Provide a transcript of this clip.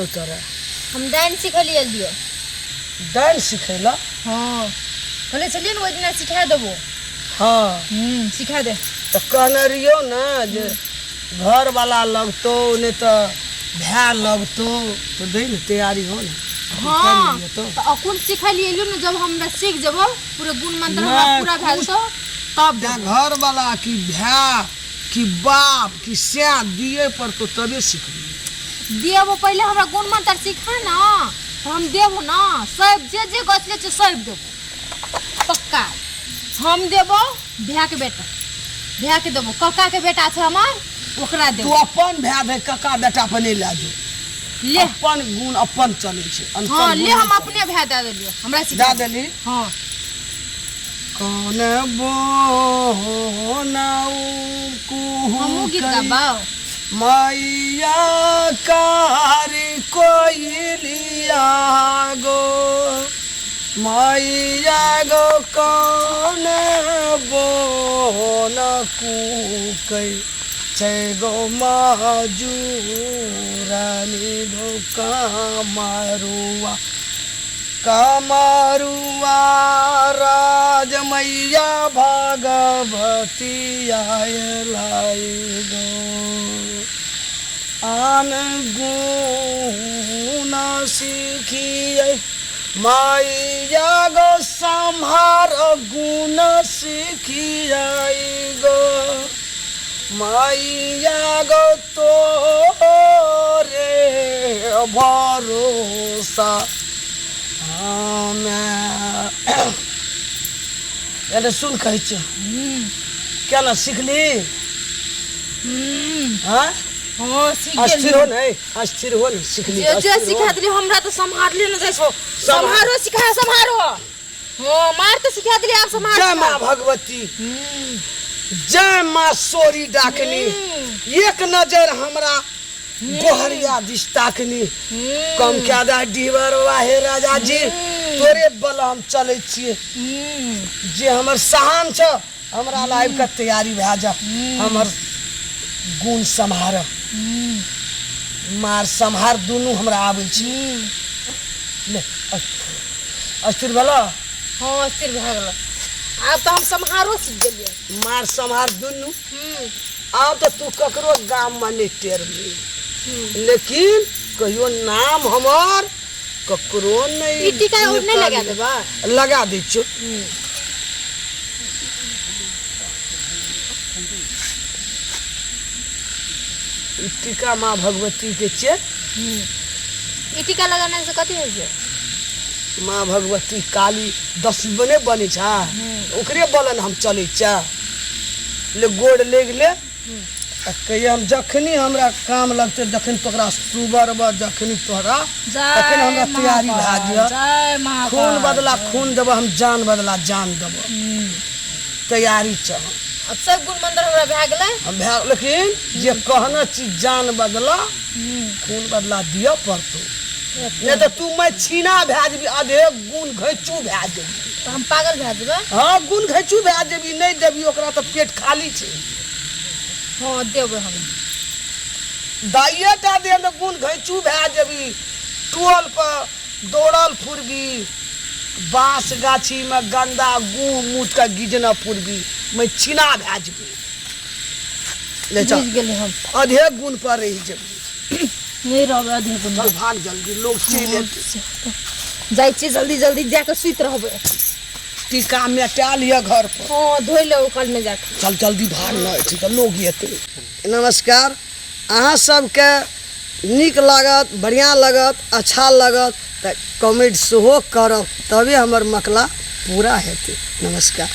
भेलौ तोरा? हम डाइन सिखै लिए दियो। डाइन सिखै ला? हाँ, कहले छलियै ने ओहि दिना सिखा देबो। हाँ। सिखा दे। तऽ कहने रहियौ ने जे घरवाला लगतौ नहि तऽ भाय लगतौ, तऽ दै ने तैयारी हो ने। हाँ, तऽ अखन सिखै लिए एलियो ने, जब हमरा सीख जेबो पूरे गुण मंत्र हमरा पूरा भए जेतौ तब देबो। घरवाला की भाय की बाप की सैं दिए पड़तौ तबे सिखबी। देबो, पहिले हमरा गुण मंत्र सिखा ना तऽ हम देबो ना, सब जे जे गछले छै सब देबो पक्का। हम देबो भाय के बेटा, भाय के देबो, कक्का के बेटा छै हमर, ओकरा तू देबो। अपन भाय भाय कक्का बेटा पर नहीं लए जो। ले। अपन गुण अपन चलै छै, अनकर हाँ, गुण ले नहि हम चलै। अपने भाय दए देलियो, हमरा सिखा दए देली। हाँ। कौन बोनाऊ हमहूँ गीत कुहू गाबौ। मैया कारी कोइलिया गो मैया गो कौन बोन कुकै छै गो मजूरानी गो कमरुआ कमरुआ राज मैया भगवती आयलाई गो आन गुण सिखियै मैया गो सम्हार गुण सिखियै गो मैया गो तोरे भरोसा हमे। एने सुन, कहै छियौ केना सिखली? हाँ। हाँ, सीख अस्थिर हो गेलियै। ने, अस्थिर हो ने, सिखली? जे जे अस्थिर हो। सिखा देली हमरा तऽ सम्हारले ने जाइ छौ। सम्हारो सिखा, सम्हारो। हाँ, मार तऽ सिखा देली, आब सम्हार जय सिखा। माँ भगवती, जय माँ सोरी डाकनी, एक नजर हमरा गोहरिया दिस ताकनी। कम क्या दा डीवर वाहे राजा जी, तोरे बल हम चलै छियै। जे हमर सहान छ, हमरा लाइव के तैयारी भए जा। हमर गुण सम्हार, मार सम्हार दुनू हमरा आबै छै। ले, अस्थिर भेल? हाँ, अस्थिर भए गेल। आब तऽ हम सम्हारो सीख गेलियै। मार सम्हार दुनू। आब तऽ तू ककरो गाममे नहि टेरबही, लेकिन कहियो नाम हमर ककरो नहि। ई टीका और नहि लगा देबा? लगा दै छियौ। ई टीका माँ भगवती के छियै। ई टीका लगाने से कथी होइ छै? माँ भगवती काली दस बने बनै छै, ओकरे बलन हम चलै छियै। ले, गोड़ लागि ले आ कहिए हम जखनी हमरा काम लगतै तखन तोरा सुबरब, जखनी तोहरा तखन हमरा तैयारी भए जिय। जय महाकाल। खून बदला खून देबह हम, जान बदला जान देबह, तैयारी चल। अब सब गुण मंत्र हमरा भए गेलै। हम भए, लेकिन जे कहने छी जान बदला खून बदला दिअ पड़तौ, नहि तऽ तू मैं छीना भए जेबी, आधे गुण घैचू भए जेबी। तऽ हम पागल भए जेबै? हँ, गुण घैचू भए जेबी। नहि देबी ओकरा तऽ पेट खाली छै। हँ, देबै हम। दाइए टा दे ने, गुण घैचू भए जेबी, टोल पर दौड़ल फुरबी, बाँस गाछीमे गन्दा गुह मूत के गिजने फुरबी, मैं छीना भए जेबी। ले चल। बुझि गेली हम। अधे गुण पर रहि जेबी। नहि रहबै अधे गुण। चल भाग जल्दी, लोग चलि एतै। जाइ छियै जल्दी जल्दी, जाके सुति रहबै। टीका मेटा लिअ घर पर। हँ, धोइ लेबै कलमे जाके। चल जल्दी भाग न, एठी तऽ लोग एतै। नमस्कार, अहाँ सबके नीक लागत, बढ़िआँ लागत, अच्छा लागत तऽ कमेंट सेहो करब, तबे हमर मकला पूरा हेतै। नमस्कार।